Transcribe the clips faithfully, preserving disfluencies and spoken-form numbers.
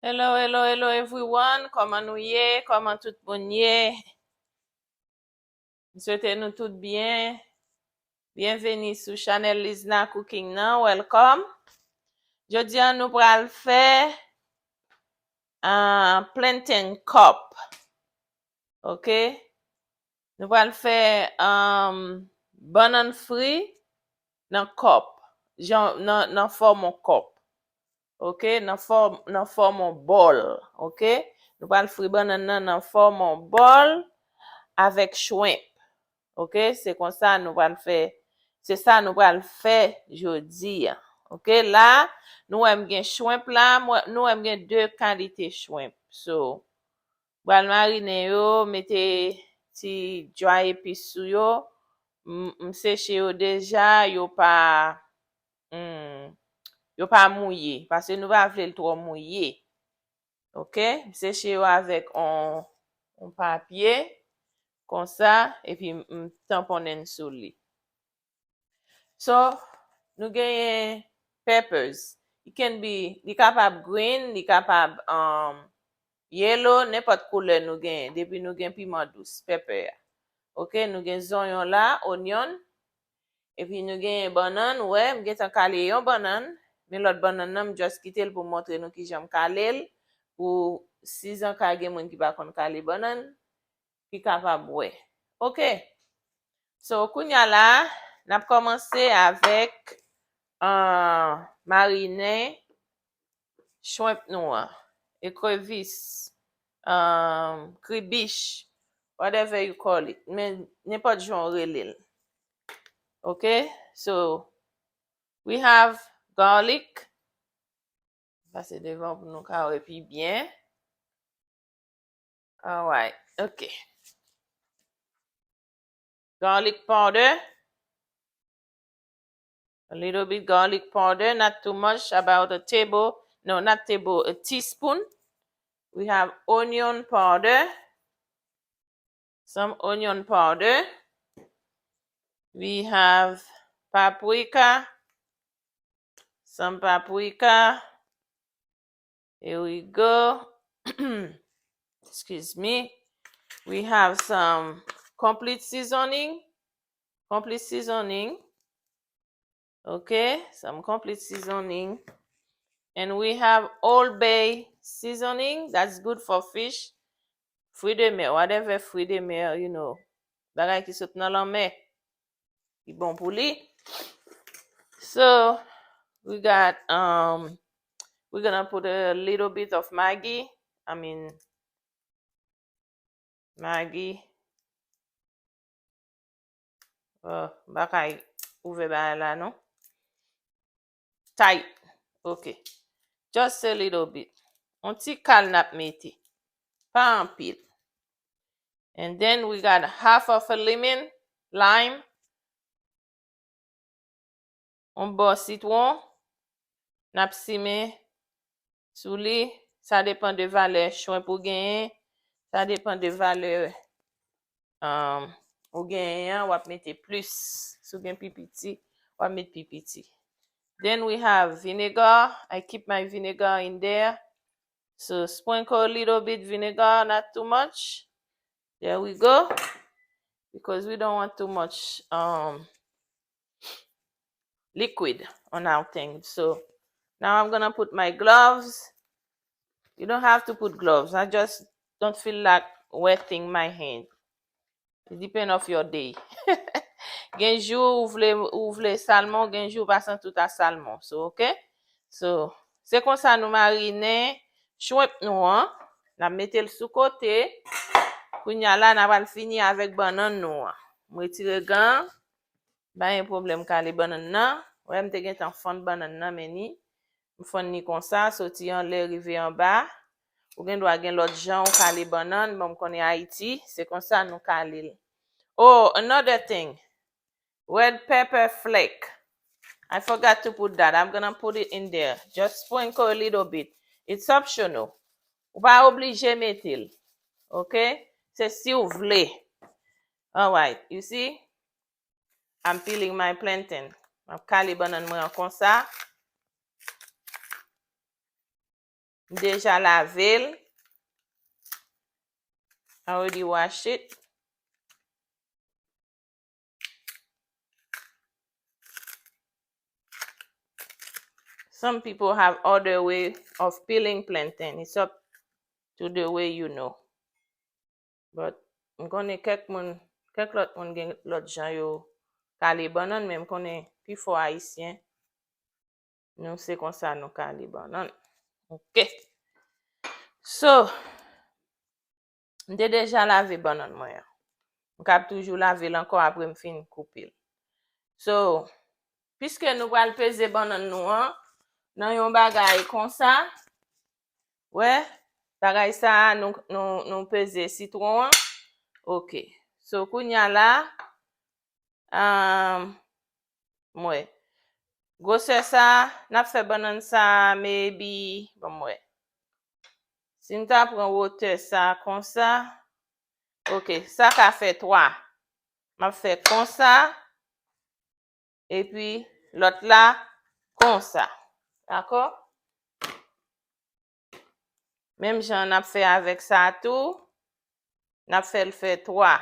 Hello, hello, hello everyone. Kòman nou ye? Kòman tout moun ye? M swete nou tout byen. Byenveni sou chanèl Lizna Cooking nan. Welcome. Jodi a nou pral fè uh, plantain cup. Ok? Nou pral fè um, bannann fri nan kòp. Jan, nan, nan fòm yon kòp. Ok? Nan fòm, nan fòm yon bòl. Ok? Nou pral fri bannann nan nan fòm yon bòl avèk shrimp. Ok? Se konsa nou pral fè. Se sa nou pral fè jodi a. Ok? La, nou wè m gen shrimp la. Nou wè m gen de kalite shrimp. So, pral marinen yo, mete ti dry epis sou yo. M, m seche yo deja, yo pa, hmm, yo pa mouye, paske nou pa vle l twò mouye. Ok? M seche yo avèk on, on papye, konsa, epi m, m tanponnen sou li. So, nou genyen peppers. It can be, li kapab green, li kapab um, yellow, nenpòt koulè nou genyen. Depi nou gen piman dous, pepper a. Ok, nou gen zonyon la, onion. Epi nou genyen bannann, ou wè, m gentan kale yon bannann. Men lòt bannann nan, m just kite l pou m montre nou kijan m kale l. Pou sizanka gen moun ki pa konn kale bannann, ki kapab wè. Ok. So, kounya la, n ap kòmanse avèk uh, marinen shrimp nou an, ekrevis, um, kribich, whatever you call it. Men nenpòt jan w rele l. Ok? So, we have garlic. Pase devan pou nou ka wè pi byen. Alright, ok. Garlic powder. A little bit garlic powder, not too much, about a table, no, not table, a teaspoon. We have onion powder, some onion powder. We have paprika, some paprika. Here we go. Excuse me. We have some complete seasoning. Complete seasoning. Okay, some complete seasoning. And we have Old Bay seasoning. That's good for fish. Fruits de mer, whatever fruits de mer, you know. Bagay ki sot nan lanmè. Li bon pou li. So, we got, um, we're gonna put a little bit of Maggi. I mean, Maggi. Uh, m pa ka ouvè bagay la, non. Tight. Ok. Just a little bit. On ti kal n ap mete. Pa anpil. And then we got half of a lemon, lime. On bò sitwon. N ap simen sou li. Sa depan de valè shrimp ou genyen. Sa depan de valè um, ou genyen an, w ap mete plis. Si w gen pi piti, w ap met pi piti. Then we have vinegar. I keep my vinegar in there. So sprinkle a little bit vinegar, not too much. There we go. Because we don't want too much um, liquid on our thing. So now I'm gonna put my gloves. You don't have to put gloves. I just don't feel like wetting my hand. It depend of your day. Gen jou ou vle, ou vle salmon, gen jou ou pa santi w ta salmon. So, ok? So, se konsa nou marinen shrimp nou an. N ap mete l sou kote. Kounya la, n ap al fini avèk bannann nou an. M retire gan. Pa gen pwoblèm kale bannann nan. Wè, m te gentan fann bannann nan, men ni. M fann ni konsa, soti anlè, rive anba. Ou gen dwa gen lòt jan ou kale bannann, bon, m konnen Ayiti, se konsa nou kale l. Oh, another thing. Red pepper flake. I forgot to put that. I'm gonna put it in there. Just sprinkle a little bit. It's optional. Ou pa oblije mete l. Ok? Se si w vle. Alright, you see? I'm peeling my plantain. M ap kale bannann mwen an konsa. M deja lave l. I already wash it. Some people have other way of peeling plantain. It's up to the way you know. But m konnen kèk moun, kèk lòt moun gen lòt jan yo kale bannann, men m konnen pifò Ayisyen, nou se konsa nou kale bannann. Ok. So, m te deja lave bannann mwen an. M kab toujou lave l ankò apre m fin koupe l. So, piske nou pral peze bannann nou an nan yon bagay konsa, wè, bagay sa a, nou, nou, nou peze sitwon an. Ok. So, kounye a la, um, m wè. Gwosè sa, n ap fè bannann sa, maybe, ban m wè. Si m ta pran wotè sa konsa, ok, sa ka fè twa. M ap fè konsa, epi lòt la konsa. Dakò? Menm jan n ap fè avèk sa tou, n ap fè l fè twa.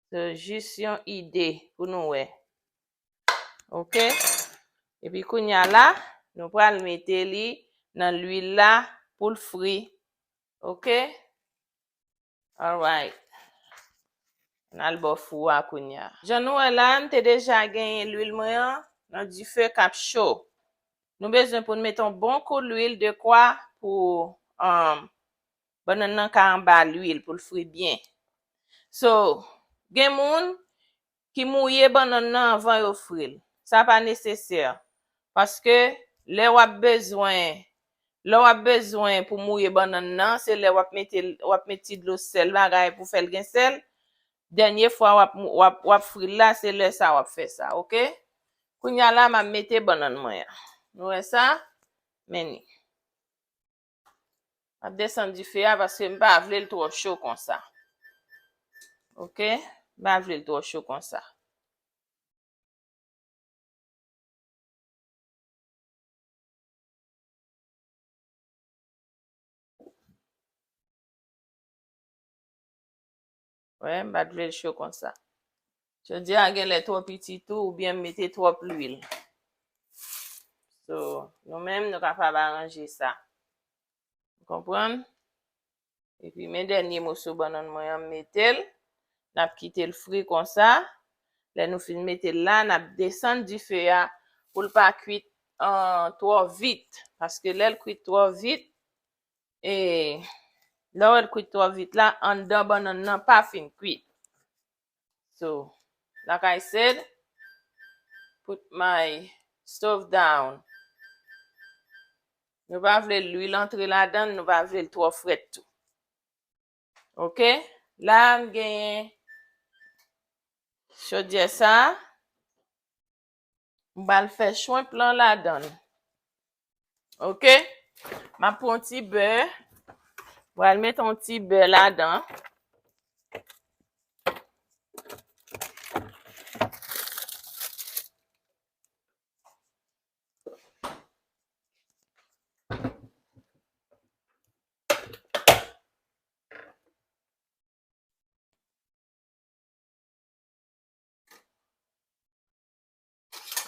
Se jis yon ide pou nou wè. Ok? Epi kounye a la, nou pral mete li nan lwil la pou l fri. Ok? Alright. N al bò fou a kounye a. Jan nou wè la, m te deja genyen lwil mwen an nan dife k ap cho. Nou bezwen pou n mete yon bon kou lwil dekwa pou, um, bannann nan ka anba lwil pou l fri byen. So, gen moun ki mouye bannann nan anvan yo fri l. Sa pa nesesè. Paske lè w ap bezwen, lè w ap bezwen pou mouye bannann nan, se lè w ap mete, w ap met ti dlo sèl bagay pou fè l gen sèl. Dènye fwa w ap, w ap, w ap fri l la, se lè sa w ap fè sa, ok? Kounye a la, m ap mete bannann mwen an. Nou wè sa? Men li. M ap desann dife a paske m pa vle l twò cho konsa. Ok? M pa vle l twò cho konsa. Wè, m pa t vle l cho konsa. Jodi a gen lè twò piti tou, oubyen m mete twòp lwil. So, nou menm, nou kapab aranje sa. Ou konprann? Epi, men dènye moso bannann mwen an, m mete l. N ap kite l fri konsa. Lè nou fin mete l la, n ap desann dife a pou l pa kwit, ah, twò vit. Paske lè l kwit twò vit, e, lè w wè l kwit twò vit la, anndan bannann nan pa fin kwit. So, like I said, put my stove down. Nou pa vle lwil antre ladan l, nou pa vle l twò frèt tou. Ok? La, m genyen chodyè sa. M pral fè shrimp lan ladan l. Ok? M ap pran yon ti bè. M pral met yon ti bè ladan.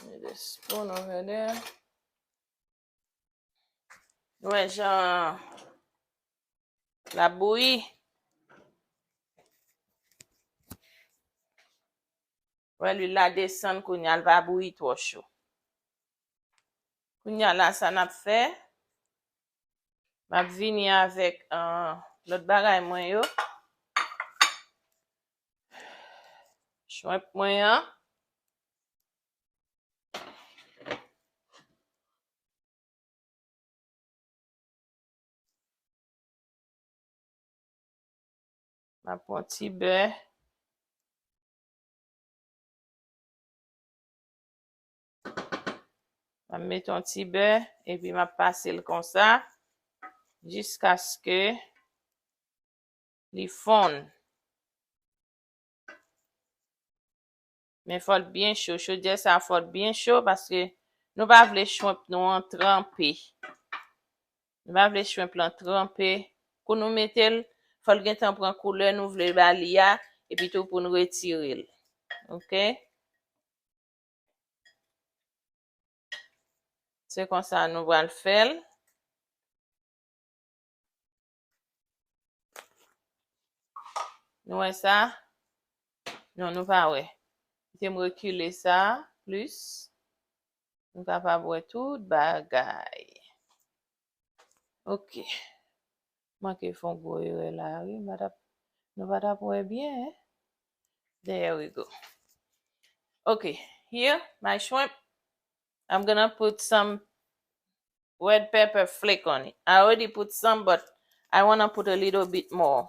Need a spoon over there. Nou wè jan l ap bouyi. Wè, lwil la desann kounye a, l pa bouyi twò cho. Kounye a la, sa n ap fè, m ap vini avèk, ah, lòt bagay mwen yo. Shrimp mwen an. M ap pran ti bè. M ap met yon ti bè, epi m ap pase l konsa, jiskaske li fonn. Men fò l byen cho. Chodyè sa fò l byen cho paske nou pa vle shrimp nou an tranpe. Nou pa vle shrimp lan tranpe. Kou nou mete l, fò l gentan pran koulè nou vle ba li a, epi tou pou n retire l. Oke? Se konsa nou pral fè l. Nou wè sa? Non, nou pa wè. Kite m rekile sa plis. Nou kapab wè tout bagay. Oke. Manke fè yon gwo erè la, wi. M pa t ap, nou pa t ap wè byen, en. There we go. Okay, here, my shrimp. I'm gonna put some red pepper flake on it. I already put some, but I wanna put a little bit more.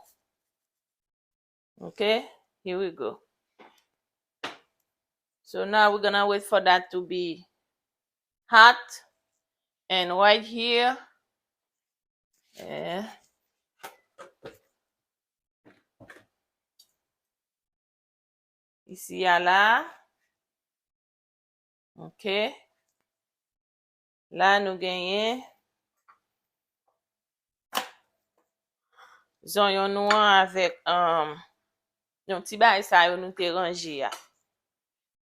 Okay, here we go. So now we're gonna wait for that to be hot. And right here, eh, isi a la. Ok. La, nou genyen zonyon nou an avèk, um, yon ti bagay sa yo nou te ranje a.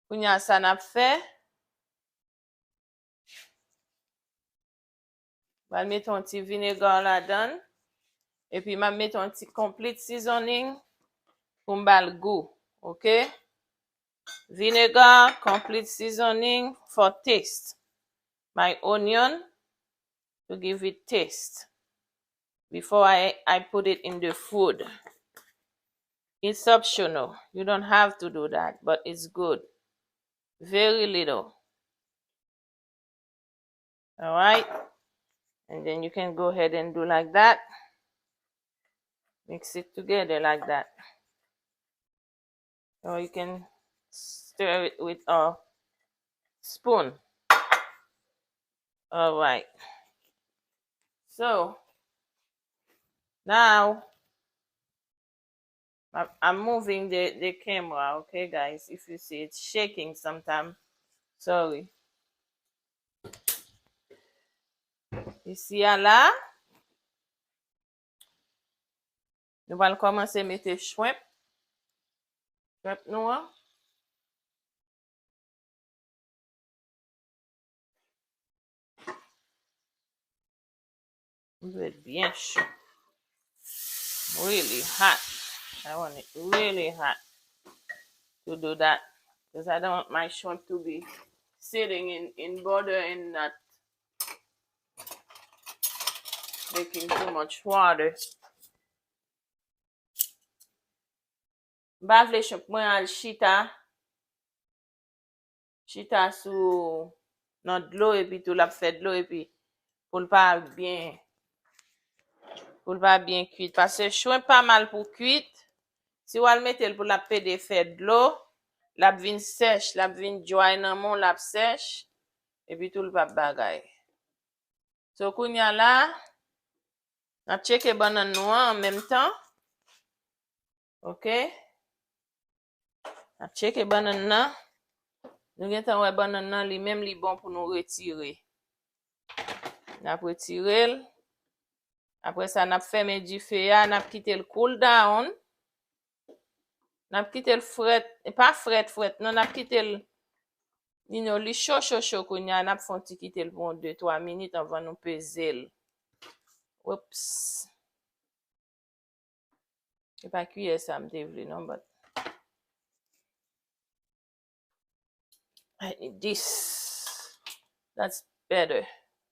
Kounye a, sa n ap fè, m pral mete yon ti vinegar ladan l. Epi m ap mete yon ti complete seasoning pou m ba l gou. Ok? Vinegar, complete seasoning for taste. My onion to give it taste. Before I, I put it in the food. It's optional. You don't have to do that, but it's good. Very little. All right. And then you can go ahead and do like that. Mix it together like that. Or you can stir it with a spoon. All right. So, now, I- I'm moving the, the camera, okay, guys? If you see it's shaking sometime, sorry. Isi a la, nou pral kòmanse mete shrimp. Shrimp nou an. Li dwe byen cho. Really hot. I want it really hot to do that. Because I don't want my shrimp to be sitting in, in butter and not making too much water. M pa vle shrimp mwen al chita, chita sou, nan dlo, epi tou l ap fè dlo, epi pou l pa byen, pou l pa byen kuit. Paske shrimp pa mal pou kuit. Si w al mete l pou l ap pede fè dlo, l ap vin sèch, l ap vin dry nan men w, l ap sèch, epi tou l p ap bagay. So, kounye a la, n ap tcheke bannann nou an an menm tan. Ok? N ap tcheke bannann nan. Nou gentan wè bannann nan, li menm li bon pou nou retire. N ap retire l. Apre sa, n ap fèmen dife a, n ap kite l cool down. N ap kite l frèt, e pa frèt, frèt, non, n ap kite l, you know, li cho, cho, cho kounye a, n ap fè yon ti kite l pou yon de, twa minit anvan nou peze l. Oops. Se pa kiyè sa m te vle, non, but I need this. That's better.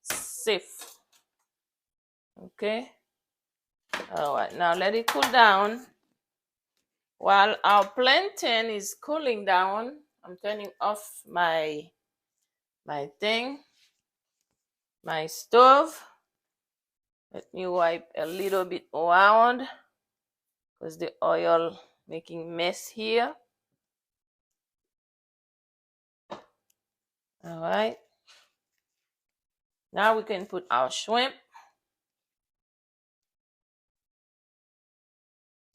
Safe. Okay. All right. Now let it cool down. While our plantain is cooling down, I'm turning off my my thing, my stove. Let me wipe a little bit around because the oil making mess here. All right. Now we can put our shrimp.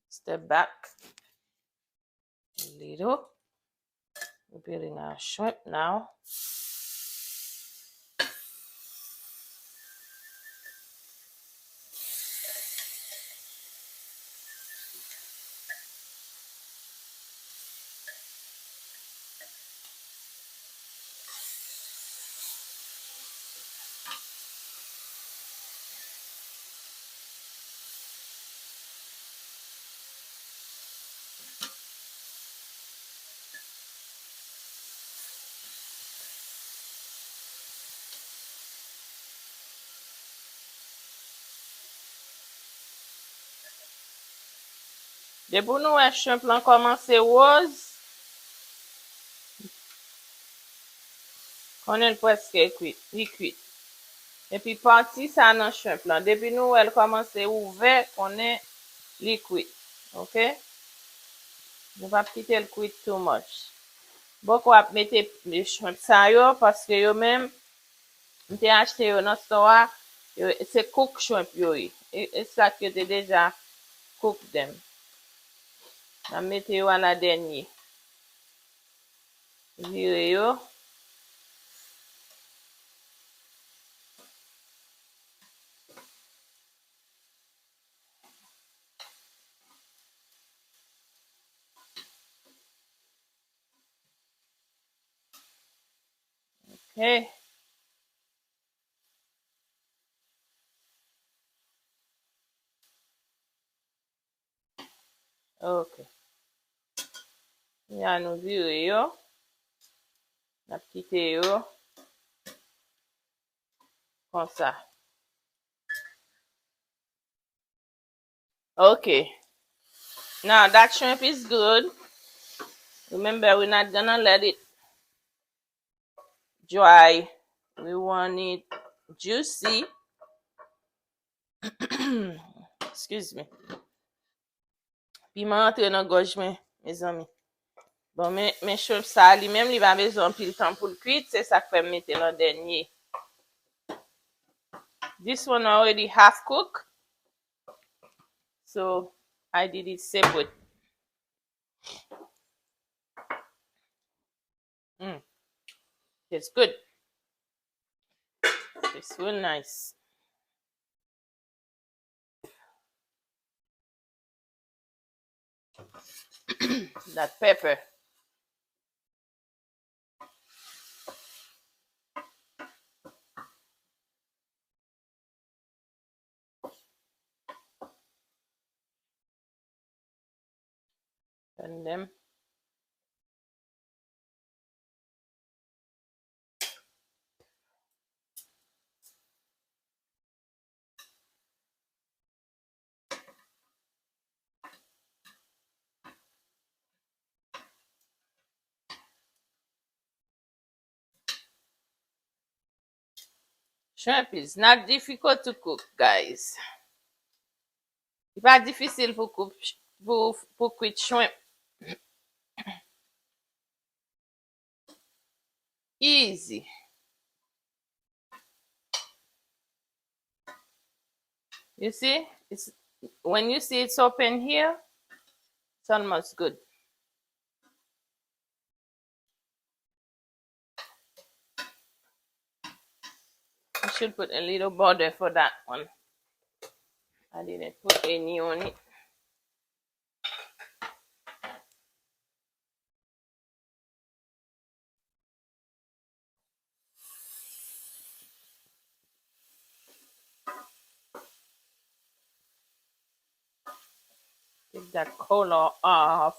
Step back a little. We're building our shrimp now. Depi nou wè shrimp lan kòmanse woz, konnen l prèske kwit, li kwit. Epi pati sa nan shrimp lan, depi nou wè l kòmanse ouvè, konnen li kwit. Oke? Nou p ap kite l kwit too much. Bòkò ap mete shrimp sa yo, paske yo menm, m te achte yo nan store a, yo, se cook shrimp yo ye. E, e sa k yo te deja cook them. N ap mete yo a la dènye. Vire yo. Ok. Ok. Kounye a nou vire yo. N ap kite yo konsa. Ok. Now that shrimp is good. Remember, we're not gonna let it dry. We want it juicy. Excuse me. Piman antre nan gòj mwen, mezanmi. Bon, men, men shrimp sa, li menm, li pa bezwen anpil tan pou l kwit. Se sa k fè m mete l an dènye. This one already half cook. So, I did it separate. Mm. It's good. It's real nice. That pepper. And then Shrimp is not difficult to cook, guys. Li pa difisil pou koup, pou, pou kwit shrimp. Easy. You see? It's, when you see it's open here, it's almost good. I should put a little butter for that one. I didn't put any on it. Take that color off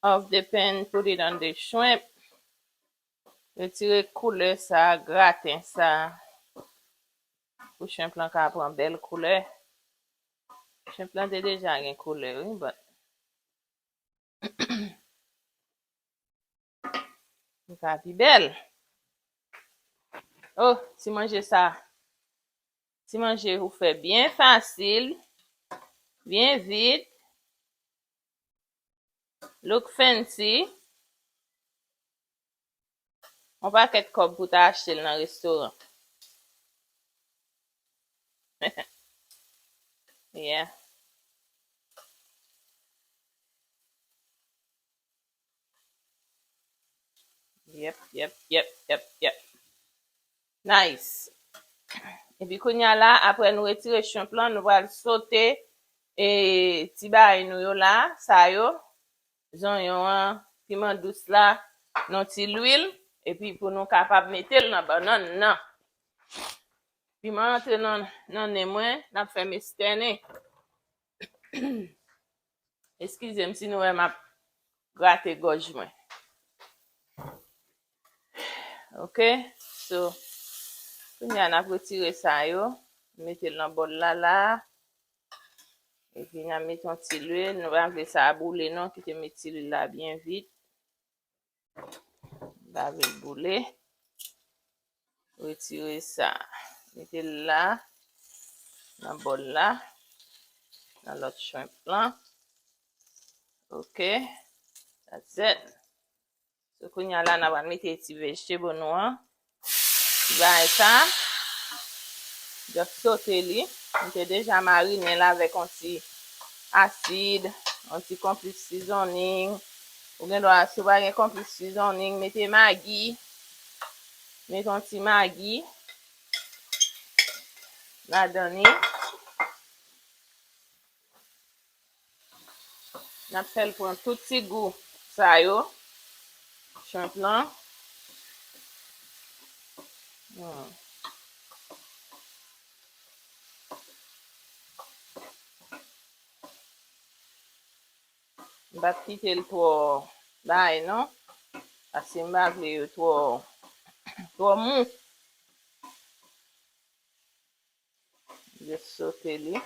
of the pan, put it on the shrimp. Retire koulè sa, graten sa. Pou shrimp lan ka pran bèl koulè. Shrimp lan te deja gen koulè, wi, but li ka pi bèl. Oh, ti manje sa. Ti manje ou fè byen fasil, byen vit. Look fancy. Yon pakèt kòb pou ta achte l nan restoran. Yeah. Yep, yep, yep, yep, yep. Nice. Epi kounye a la, apre nou retire shrimp lan, nou pral sote e ti bagay nou yo la, sa yo, zonyon an, piman dous la, nan ti lwil, epi pou nou kapab mete l nan bannann nan. Piman antre nan, nan nen mwen, n ap fè m estènen. Eskize m si nou wè m ap grate gòj mwen. Ok, so, kounye a n ap retire sa yo, mete l nan bòl la la. Epi n ap mete yon ti lwil. Nou pa vle sa boule non, kite m met ti lwil la byen vit. M pa vle l boule. Retire sa. Mete l la, nan bòl la, nan lòt shrimp lan. Ok. That's it. So, kounye a la, n a pral mete ti vegetable nou an. Ti bagay sa. Just sote li. M te deja marine l avèk yon ti asid, yon ti konplis seasoning. Ou gen dwa, si w pa gen konplis seasoning, mete magi. Mete yon ti magi ladan li. N ap fè l pran tout ti gou sa yo. Shrimp lan. Hmm. M p ap kite l twò bay non. Paske m pa vle yo twò, twò mou. Just sote li.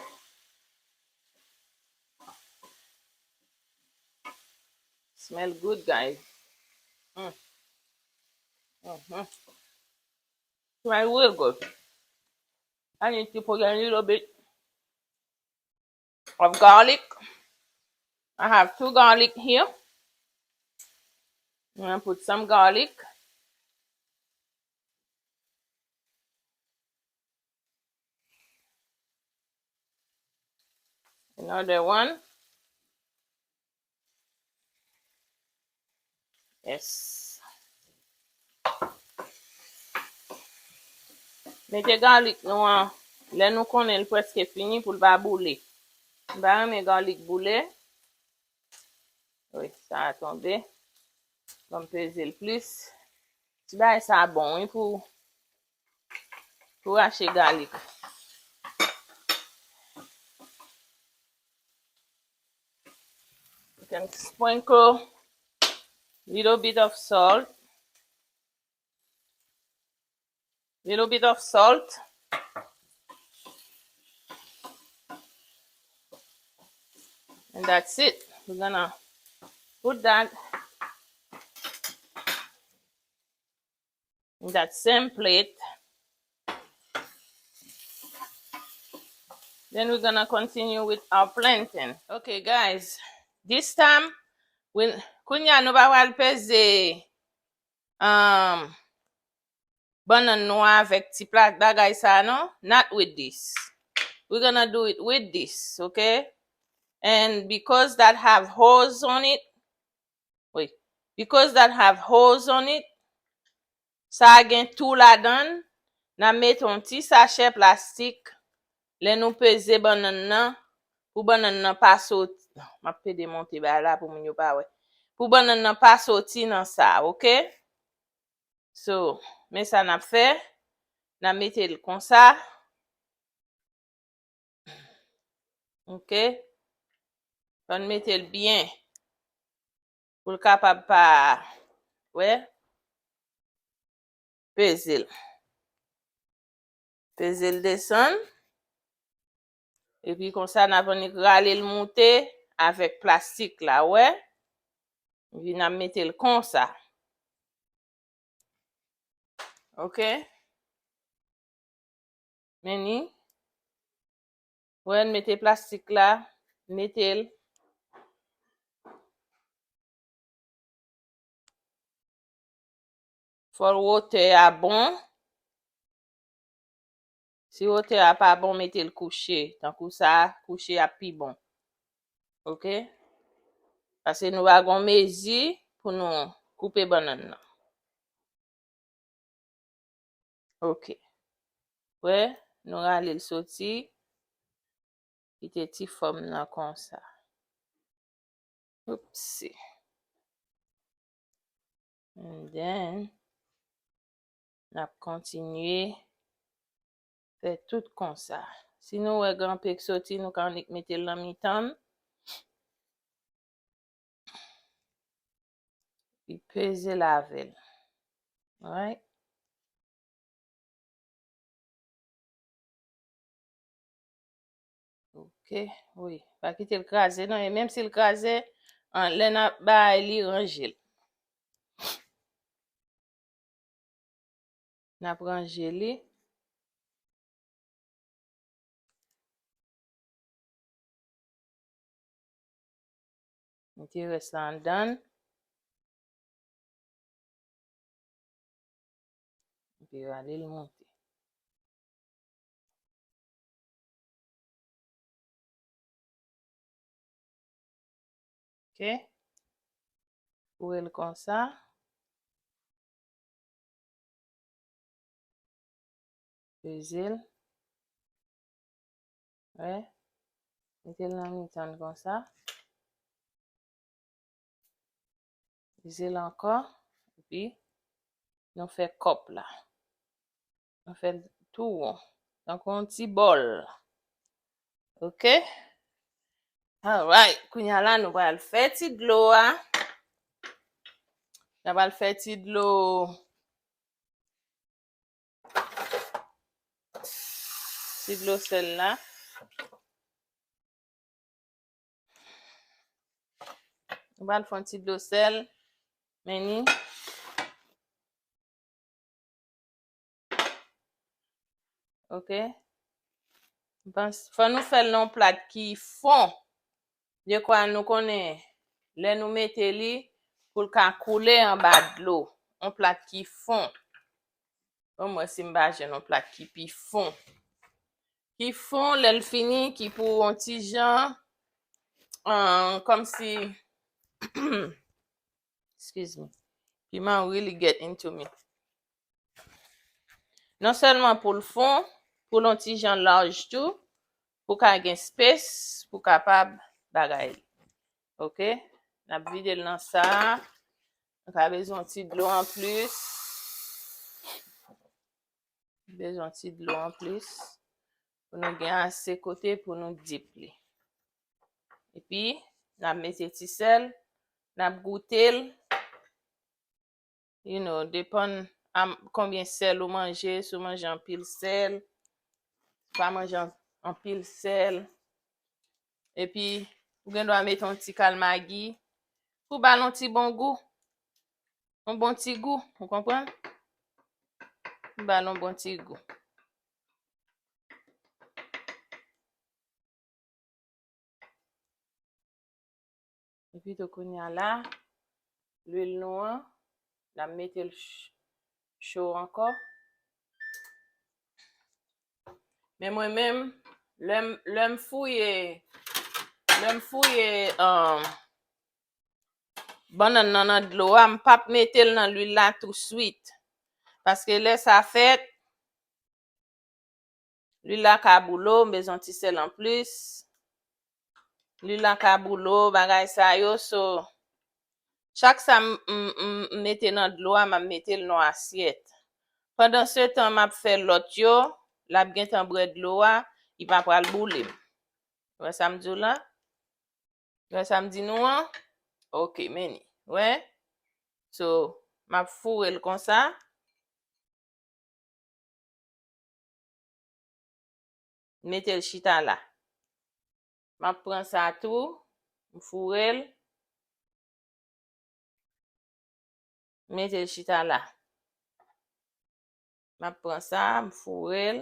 Smell good, guys. Mm. Mm-hmm. Smell real good. I need to put a little bit of garlic. I have two garlic here. I'm gonna put some garlic. Another one. Yes. Mete galik nou an lè nou konnen l prèske fini pou l pa boule. M pa renmen galik boule. Wi, sa a tonbe. Ban m peze l plis. Ti bagay sa a bon, wi, pou, pou rache galik. You can sprinkle little bit of salt. Little bit of salt. And that's it. We're gonna put that in that same plate. Then we're gonna continue with our plantain. Okay, guys. This time, we, kounye a nou pa pral peze, um, bannann nou avèk ti plat bagay sa, non? Not with this. We're gonna do it with this, okay? And because that have holes on it, wi. Because that have holes on it, sa a gen tou ladan l, n a mete yon ti sachè plastik lè nou peze bannann nan, pou bannann nan pa soti. M ap pede monte bagay la pou moun yo pa wè. Pou bannann nan pa soti nan sa, oke? So, men sa n ap fè. N ap mete l konsa. Oke? Fò n mete l byen. Pou l kapab pa, wè, peze l. Peze l desann. Epi konsa, n ap annik rale l moute avèk plastik la, wè. Epi n ap mete l konsa. Oke? Men ni. Wè, n mete plastik la, mete l. Fò wotè a bon. Si wotè a pa bon, mete l kouche. Tankou sa, kouche ap pi bon. Oke? Paske nou pa gon mezi pou nou koupe bannann nan. Oke. Wè, nou rale l soti. Kite ti fòm nan konsa. Oupsi. And then, n ap kontinye fè tout konsa. Si nou wè gran pik soti, nou ka annik mete l nan mitan l. Li peze l avè l. Alright. Ou Ok, wi. Pa kite l kraze, non. E menm si l kraze, an, lè n ap bay li, ranje l. N ap ranje li. Mete rès la anndan l. Epi rale l monte. Ok. Foure l konsa. Peze l. Wè. Mete l nan mitan l konsa. Peze l ankò. Epi, nou fè kòp la. Nou fè l tou won. Tankou yon ti bòl. Ok? Alright. Kounye a la, nou pral fè ti dlo a. Nou pral fè ti dlo. Ti dlo sèl la. Nou pral fè yon ti dlo sèl. Men ni. Ok. Fò nou fè l nan yon plat ki fon. Dekwa nou konnen lè nou mete li, pou l ka koule anba dlo. Yon plat ki fon. Bon, mwen si m pa jwenn yon plat ki pi fon. Ki fon, lè l fini, ki pou yon ti jan, ah, kòmsi, excuse me. Piman really get into me. Non sèlman pou l fon, pou l yon ti jan laj tou, pou ka gen space, pou kapab bagay li. Ok? N ap vide l nan sa. Nou ka bezwen yon ti dlo anplis. Bezwen yon ti dlo anplis. Pou nou gen ase kote pou nou dip li. Epi, n ap mete ti sèl, n ap goute l. You know, depann a konbyen sèl ou manje, si w manje anpil sèl, pa manje an- anpil sèl. Epi, ou gen dwa mete yon ti kal magi pou ba l yon ti bon gou. Yon bon ti gou, ou konprann? Pou ba l yon bon ti gou. Epi tou kounye a la, lwil nou an, n ap mete l ch- cho ankò. Men mwen menm, lè m, lè m fouye, lè m fouye, um, bannann nan nan dlo a, m p ap mete l nan lwil la touswit. Paske lè sa fèt, lwil la ka boule w, m bezwen ti sèl anplis. Lwil la ka boule w, bagay sa yo, so, chak sa m, m, m, m mete nan dlo a, m ap mete l nan asyèt. Pandan se tan m ap fè lòt yo, l ap gentan bwè dlo a, li pa pral boule m. Wè sa m di w la? Wè sa m di nou an? Ok, men ni. Wè? So, m ap foure l konsa. Mete l chita la. M ap pran sa tou, m foure l. Mete l chita la. M ap pran sa, m foure l.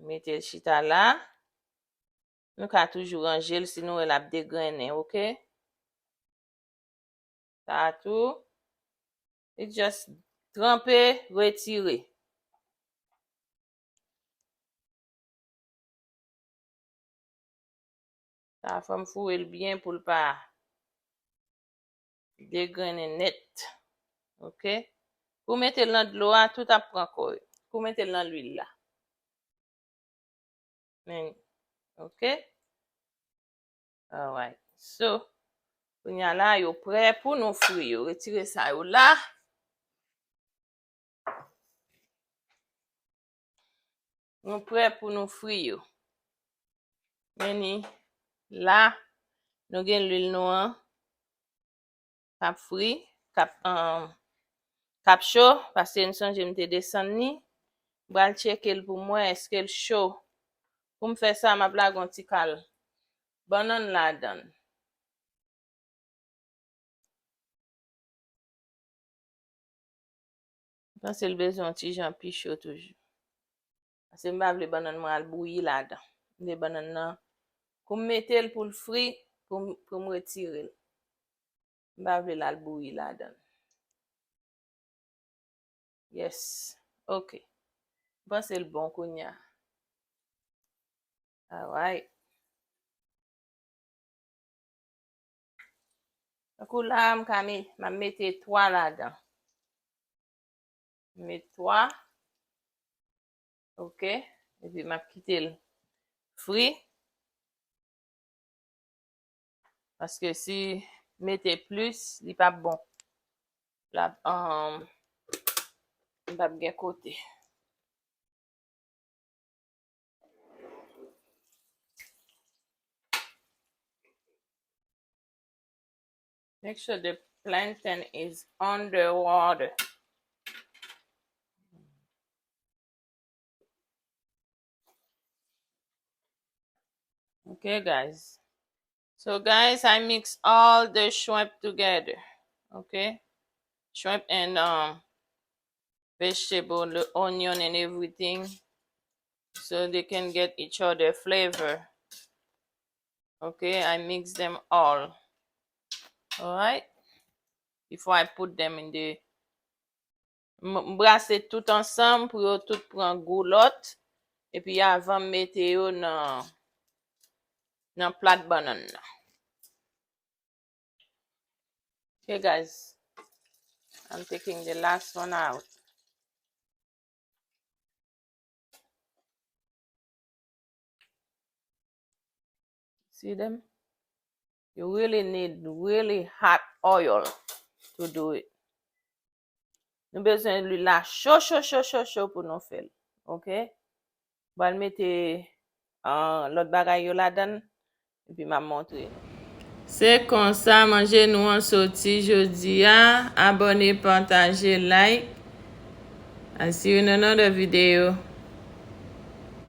Mete l chita la. Nou ka toujou ranje l si nou wè l ap degrennen, ok? Sa a tou. Li just tranpe, retire. Sa a fò m foure l byen pou l pa degrennen nèt. Ok? Pou mete l nan dlo a, tout ap pran kò yo. Pou mete l nan lwil la. Men, ok? Alright. So, kounye a la, yo prè pou nou fri yo. Retire sa yo la. Nou prè pou nou fri yo. Men ni la, nou gen lwil nou an k ap fri, k ap, um, k ap cho, paske m sonje m te desann li. M pral tcheke l pou m wè èske l cho. Pou m fè sa, m ap lage yon ti kal bannann ladan l. M panse l bezwen yon ti jan pi cho toujou. Paske m pa vle bannann mwen al bouyi ladan. M vle bannann nan, pou m mete l pou l fri, pou m, pou m retire l. M pa vle l al bouyi ladan. Yes. Ok. M panse l bon kounye a. Alright. Tankou la, m ka me-, m ap mete twa ladan. M met twa. Ok. Epi m ap kite l fri. Paske si mete plis, li p ap bon. L ap, um, li p ap gen kote. Make sure the plantain is under water. Okay, guys. So, guys, I mix all the shrimp together. Okay? Shrimp and, um, vegetable, the onion and everything, so they can get each other flavor. Okay, I mix them all. Alright? Before I put them in the, m, m brase tout ansanm pou yo tout pran gou lòt. Epi avan m mete yo nan, nan plat bannann nan. Okay, guys. I'm taking the last one out. See them? You really need really hot oil to do it. Nou bezwen lwil la cho, cho, cho, cho, cho pou nou fè l. Ok? M pral mete, ah, lòt bagay yo ladan l, epi m ap montre nou. Se konsa manje nou an soti jodi a. Abòne, pataje, like. I see you in another video.